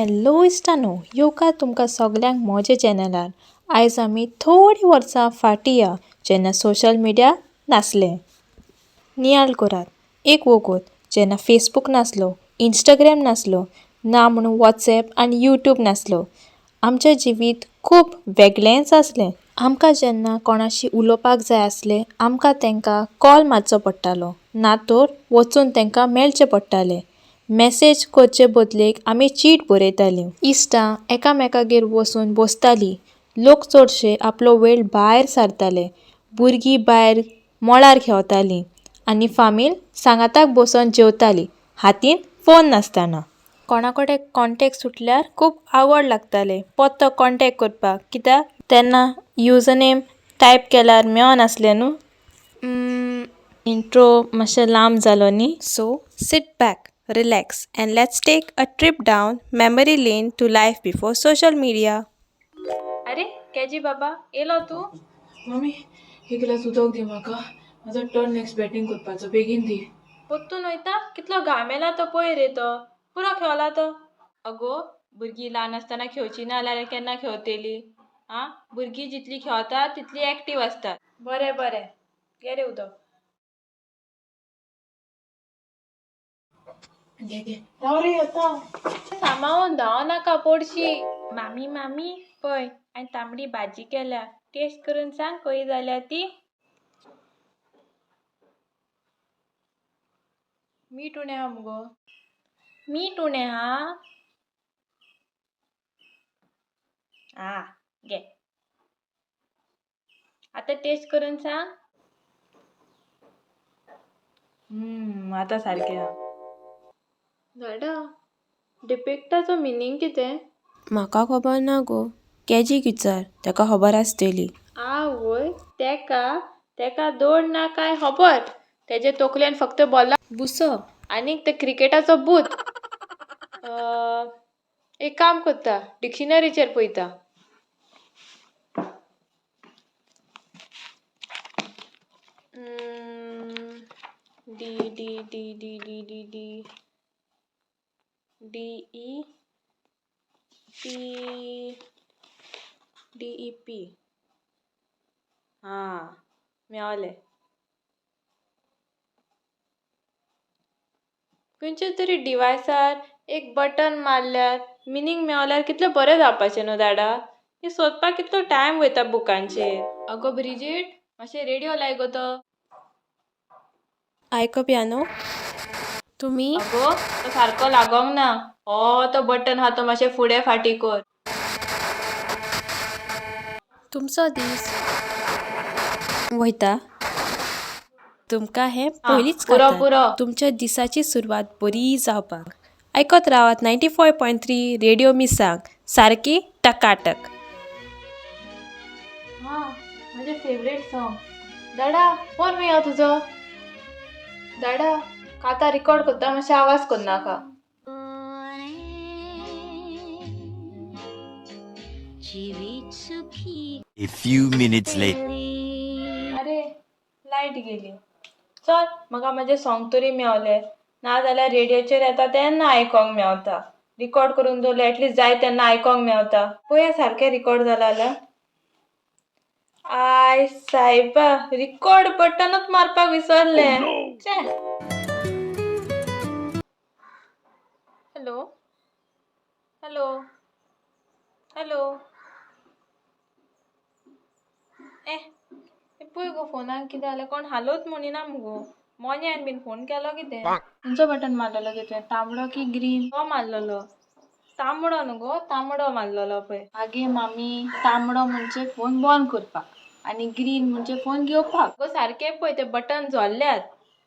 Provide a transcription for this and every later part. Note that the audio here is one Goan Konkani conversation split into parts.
हॅलो इश्टानो, येवकार तुमकां सगल्यांक म्हज्या चॅनलार. आयज आमी थोडीं वर्सां फाटीं या, जेन्ना सोशल मिडिया नासलें. नियाळ करात एक वगत जेन्ना फेसबूक नासलो, इंस्टाग्राम नासलो, ना म्हणून वॉट्सएप आनी यूट्यूब नासलो. आमचें जिवीत खूब वेगळेंच आसलें. आमकां जेन्ना कोणाशी उलोवपाक जाय आसलें, आमकां तांकां कॉल मारचो पडटालो, ना तर वचून तांकां मेळचें पडटालें. मॅसेज करचे बदलेक आमी चीट बरयतालीं. इश्टां एकामेकागेर वचून बसतालीं. लोक चडशे आपलो वेळ भायर सारताले. भुरगीं भायर मळार खेळटालीं आनी फामील सांगाताक बसून जेवताली, हातीन फोन नासतना. कोणा कडेन कॉन्टेक्ट सुटल्यार खूब आवड लागतालें परतो कॉन्टेक्ट करपाक, कित्याक तेन्ना युजरनेम टायप केल्यार मेळनासलें न्हू. इंट्रो मातशें लांब जालो न्ही. So sit back, relax and let's take a trip down memory lane to life before social media. अरे केजी बाबा, येयलो तूं? मम्मी, एक ग्लास उदक दी म्हाका. म्हाजो टर्न नेक्स्ट बॅटींग करपाचो, बेगीन दी. पोत्तून वयता? कितलो घामेला तो पळय रे, तो पुरो खेळला तो. अगो, भुरगीं ल्हान आसतना खेळची ना जाल्यार केन्ना खेळतली? आं, भुरगीं जितली खेळता तितली एक्टीव आसतात. बरें बरें, घे रे उदक. घे घे, राव रे येता. सांबाळून धांव नाका, पडशी. मामी मामी, पळय हांवें तांबडी भाजी केल्या, टेस्ट करून सांग कशी जाल्या ती. मीठ उणें आहा मुगो, मीठ उणें आहा. आं घे, आतां टेस्ट करून सांग. आतां सारकें आहा. दादा, डिपिक्टाचो मिनींग कितें? म्हाका खबर ना गो, केजीक विचार, ताका खबर आसतली. आवय, तेका तेका दोड ना काय खबर. तेजे तकलेन फक्त बॉला बुसो आनीक ते क्रिकेटाचो भूत. एक काम करता, डिक्शनरीचेर पळयता. D D D D D D D D E P D E P. आं, मेवलें. खंयच्या तरी डिवायसार एक बटन मारल्यार मिनींग मेवल्यार कितलें बरें जावपाचें न्हू दाडा. हें सोदपाक कितलो टायम वयता बुकांचेर. अगो ब्रिजीट, मातशें रेडियो लाय गो तो. आयकप न्हू तुमी. अगो, तो सारको लागोंक ना. हो तो बटन आहा तो मातशें फुडें फाटीं कर. तुमचो दीस वयता. तुमकां हें आं, पयलींच पुरो कांतार पुरो. तुमच्या दिसाची सुरवात बरी जावपाक. आयकत रावात 94.3 रेडियो मिरसांग, सारकी टकाटक. हां, म्हजें फेवरेट सॉंग. दाडा, फोन खंय आहा तुजो? दाडा, कांतार रिकॉर्ड करता, मातशें आवाज करनाका. A few minutes later. अरे, लायट गेली. चल, म्हाका म्हाजें सॉंग तरी मेवलें. ना जाल्यार रेडियोचेर येता तेन्ना आयकोंक मेवता. रिकॉर्ड करून दवरलें एटलिस्ट जाय तेन्ना आयकोंक मेवता. पळया सारकें रिकॉर्ड जालां जाल्यार. I सायबा, रिकॉर्ड बटनूच मारपाक विसरलें. छे. Hello hello hello. ए पळय गो, फोनाक कितें जालें? कोण हालोच म्हणिना मुगो. मोन्यान बीन फोन केलो कितें? खंयचो बटन मारलेलो गे तुवें, तांबडो की ग्रीन? तो मारलेलो तांबडो न्हू गो, तांबडो मारलेलो पळय. आगे मामी, तांबडो म्हणजे फोन बंद करपाक आनी ग्रीन म्हणजे फोन घेवपाक. गो सारकें पळय, ते बटन जोडल्यात.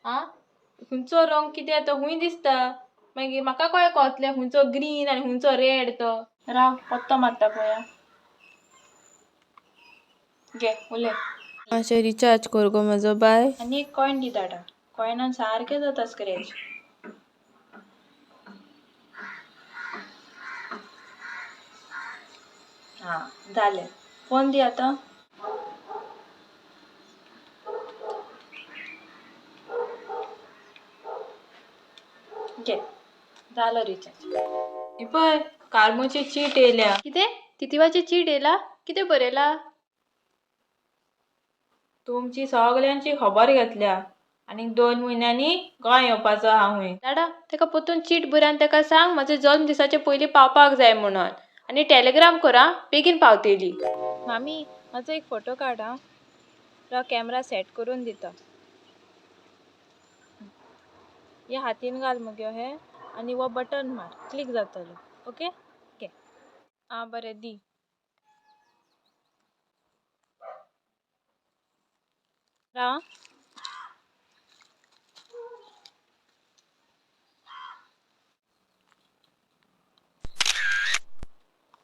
आं, खंयचो रंग कितें तो खूंय दिसता. मागीर म्हाका कशें कळतलें खंयचो ग्रीन आनी खंयचो रेड तो? राव, पत्तो मारता पळोवया. घे, उलय. मातशें रिचार्ज कर गो म्हजो बाय. आनी एक कॉयन दी दाडा, कॉयनान सारकें जाता स्क्रॅच. आं, जालें. फोन दी आतां. घे, जालो रिचार्ज. हे पळय, कार्मोची चीट येयल्या. कितें तितिवाची चीट येयला? कितें बरयला? तुमची सगल्यांची खबर घेतल्या आनीक 2 म्हयन्यांनी गोंय येवपाचो हांवूय. डाडा तेका परतून चीट बरय आनी तेका सांग म्हजो जल्म दिसाचे पयलीं पावपाक जाय म्हणून, आनी टॅलिग्राम कर आं, बेगीन पावतली. मामी म्हाजो एक फोटो काड आं, राव कॅमरा सेट करून दिता. हे हातीन घाल मगे हे आनी हो बटन मार, क्लिक जातलो. ओके घे. आं बरें दी. राव आं.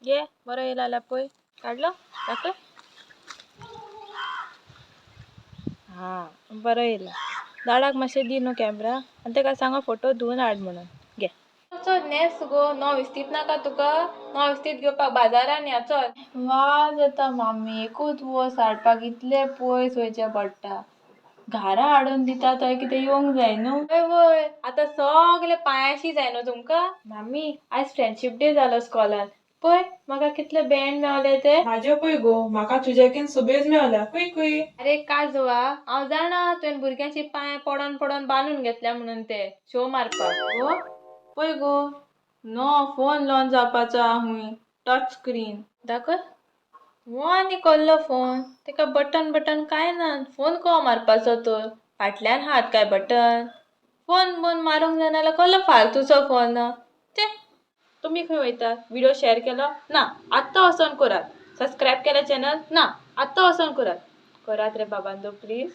घे बरो येयला जाल्यार पळय. काडलो? दाखय. हां बरो येयला. दाडाक मातशें दी न्हू कॅमरा आनी तेका सांग फोटो धुवन हाड म्हणून. घे. चल न्हेस गो, नवो विस्तीद नाका तुका? नवो विस्तीद घेवपाक बाजारान या चल. वाज येता मामी, एकूच वस्त हाडपाक इतलें पयस वयचें पडटा. घारा हाडून दिता थंय कितें येवंक जाय न्हू. वय वय आतां सगळे पांयाशी जाय न्हू तुमकां. मामी आयज फ्रेंडशीप डे जालो स्कॉलान, पळय म्हाका कितले बँड मेवले ते. म्हाजे पळय गो, म्हाका तुज्याकीन सुबेज मेवल्या. कुय कुय. अरे काजवा, हांव जाणा तुवें भुरग्यांची पांय पडोन पडोन बांदून घेतल्या म्हणून ते शो मारपाक. गो पळय गो, नो फोन लॉन जावपाचो आहा, टच स्क्रीन. दाखय. हो आनी कसलो फोन, तेका बटन बटन कांय ना. फोन कसो मारपाचो तर? फाटल्यान हात काय बटन? फोन बोन मारूंक जायना जाल्यार कसलो फालतूचो फोन. छे. तुमी खंय वयता? व्हिडिओ शेअर केलो ना? आत्तां वचोन करात. सबस्क्रायब केलें चॅनल ना? आत्तां वचोन करात. करात रे बाबांनो प्लीज.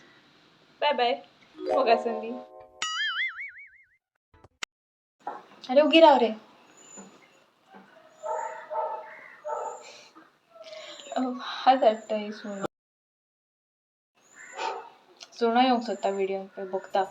बाय बाय. मोग आसूं दी. अरे उगी राव रे. हात हाडटा ही सुणो. सुणो येवंक सोदता व्हिडियोन पळय बघता.